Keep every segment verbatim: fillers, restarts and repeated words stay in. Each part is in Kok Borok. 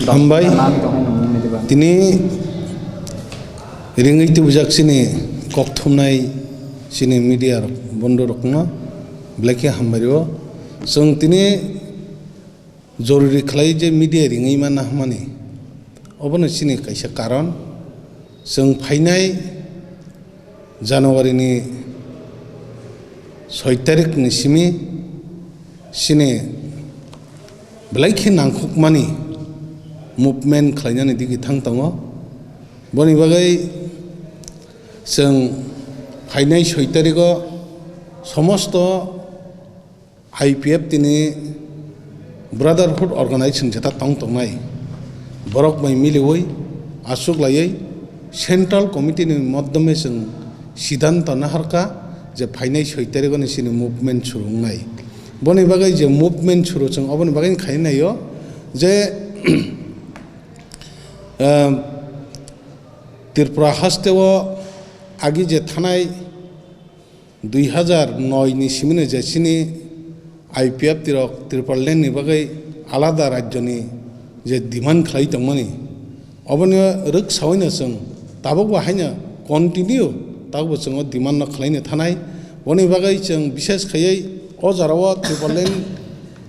Hambai. Tini ringwi tubujak chini kok thumnai chini media rok, bondhu rokno belai khe hambai rwo. Chwng tini joruri khlai je media ringwi manna hwnmani, obono chini kaisa karon. Chwng phainai January ni soi tarik ni simi chini belai khe nangkukmani movement khlainani digi thang tongo. Boni bagwi chwng phainai soi tarigo somosto I P F tini Brotherhood Organization jeta tong tongnai borok bai miliwi achuk laiwi Central Committee ni moddome chwng siddhanto naharkha je phainai soi tarigoni chini movement suru wngnai. Boni bagwi je movement suru chwng oboni bagwi khainai o je Tripura haste o agi je thanai dui hazar noi ni simino je chini I P F T rok Tripura land ni bagwi alada rajyo ni je demand khlai tongmani, oboni rwksawi no chwng tabuk bo haino continue tabuk bo chwng o demand no khlai no thanai. Boni bagwi chwng bishes khaiwi o jora o Tripura land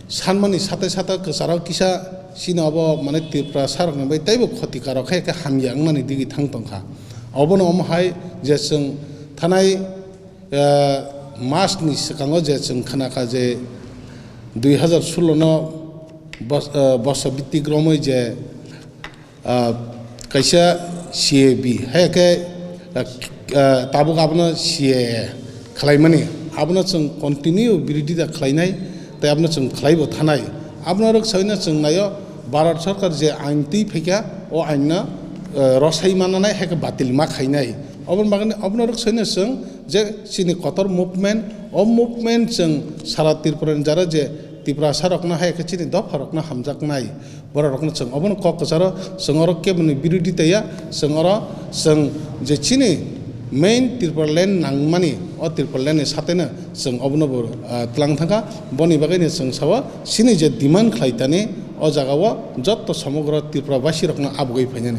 sanmani sate sate kwcharo kisa chini obo mane Tripura sarokni bai teibo khoti karo khe khe hamya wngnani digi thang tongkha. Obono omo hai je chwng thanai, eh, mas ni swkango je chwng khnakha je dui hazar sullo no bos-, eh, boso bitik romwi je ah, kaisa C A B, hai khe, ah, ah, tabuk abono C A A khlaimani, abono chwng continue birodita khlainai, tei abono chwng khlaibo thanai. Abono rwksaino chwng naio, Bharat Sarkar je ain twi phaikha, o ain no, ah, rwsai mananai, hai khe batil ma khainai. Oboni bagwi abono rwksaino chwng je chini kotor movement, o movement chwng sara Tripura ni jara je Tiprasa rokno hai khe chini dopha rokno hamjaknai. Borok rokno chwng obono kok kwcharo chwng oro keboni birodita ya, chwng oro chwng je chini main Tripura land nangmani, o Tripura land ni sateno chwng obono bo, ah, tlang thangkha. Boni bagwino chwng sao chini je demand khlai tani o jaga o jotto somogro Tripura basi rokno abugwi phainani.